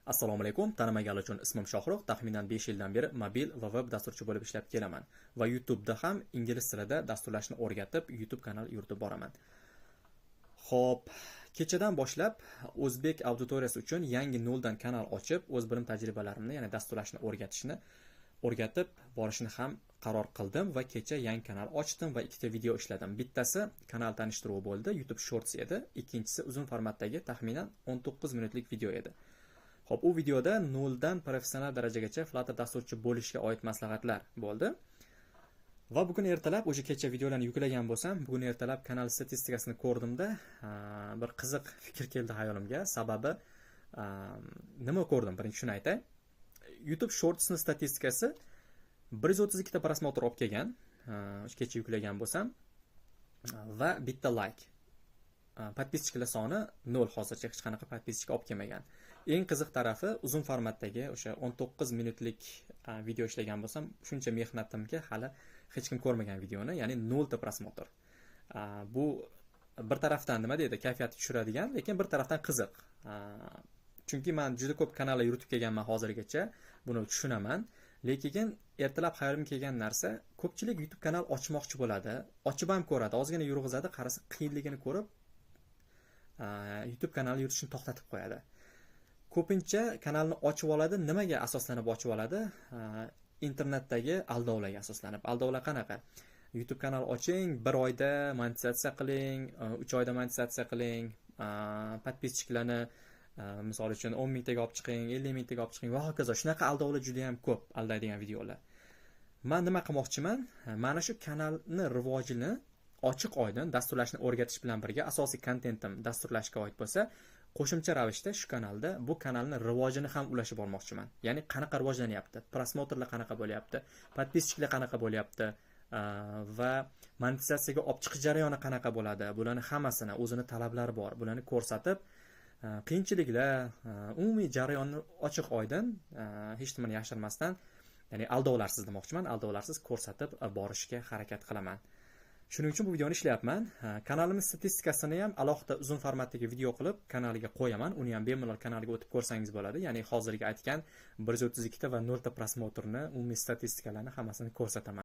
Assalomu alaykum. Tanimaganlar uchun ismim Shohrux. Taxminan 5 yildan beri mobil va veb dasturchi bo'lib ishlab kelaman va YouTube'da ham ingliz tilida dasturlashni o'rgatib, YouTube kanal yuritib boraman. Xo'p, kechadan boshlab o'zbek auditoriyasi uchun yangi noldan kanal ochib, o'z bilim tajribalarimni, ya'ni dasturlashni o'rgatishni o'rgatib borishni ham qaror qildim va kecha yangi kanal ochdim va ikkita video ishladim. Bittasi kanal tanishtiruvi bo'ldi, YouTube Shorts edi. Ikkinchisi uzun formatdagi taxminan 19 minutlik video edi. Xo'p, u videoda noldan professional darajagacha Flutter dasturchi bo'lishga oid maslahatlar bo'ldi. Va bugun ertalab, o'sha kecha videolarni yuklagan bo'lsam, bugun ertalab kanal statistikasini ko'rdimda, bir qiziq fikr keldi hayolimga. Sababi nima ko'rdim? Birinchi shuni aytay. YouTube Shortsni statistikasi 132 ta просмотр olib kelgan, kecha yuklagan bo'lsam va bitta like. Подписчик lar soni 0, hozircha hech qanaqa подписчик olib kelmagan. Eng qiziq tarafi, uzun formatdagi o'sha 19 minutlik video ishlagan bo'lsam, shuncha mehnatimga hali hech kim ko'rmagan videoni, ya'ni 0 ta просмотр. Bu bir tarafdan, nima deydi, kayfiyatni tushiradigan, lekin bir tarafdan qiziq. Chunki man juda ko'p kanallar yuritib kelganman hozirgacha, buni tushunaman. Lekin ertalab xayolimga kelgan narsa, ko'pchilik YouTube kanal ochmoqchi bo'ladi, ochib ham ko'radi, ozgina yurg'izadi, qarasa, qiyinligini ko'rib, YouTube kanali yuritishni to'xtatib qo'yadi. Ko'pincha kanalni ochib oladi, nimaga asoslanib ochib oladi? Internetdagi aldovlarga asoslanib. Aldovlar qanaqa? YouTube kanal oching, bir oyda monetizatsiya qiling, 3 oyda monetizatsiya qiling, подписчик larni, misol uchun, 10 mingtaga olib chiqing, 50 mingtaga olib chiqing va hokazo. Shunaqa aldovlar juda ham ko'p, aldaydigan videolar. Man nima qilmoqchiman? Mana shu kanalni rivojini ochiq oydin dasturlashni o'rgatish bilan birga, asosiy kontentim dasturlashga oid bo'lsa, qo'shimcha ravishda shu kanalda bu kanalni rivojini ham ulashib olmoqchiman. Ya'ni qanaqa rivojlanyapti, просмотр lar qanaqa bo'lyapti, подписчик lar qanaqa bo'lyapti va monetizatsiyaga olib chiqish jarayoni qanaqa bo'ladi. Bularni hammasini o'zini talablari bor. Bularni ko'rsatib, qiyinchiliklar, umumiy jarayonni ochiq oydin, hech nimani yashirmasdan, ya'ni aldovlarsiz demoqchiman, aldovlarsiz ko'rsatib borishga harakat qilaman. Shuning uchun bu videoni ishlayapman. Kanalimiz statistikasini ham alohida uzun formatdagi video qilib kanaliga qo'yaman. Uni ham bemalol kanaliga o'tib ko'rsangiz bo'ladi. Ya'ni hozirgi aytgan 132 ta va 0 ta просмотр ni, umumiy statistikalarni hammasini ko'rsataman.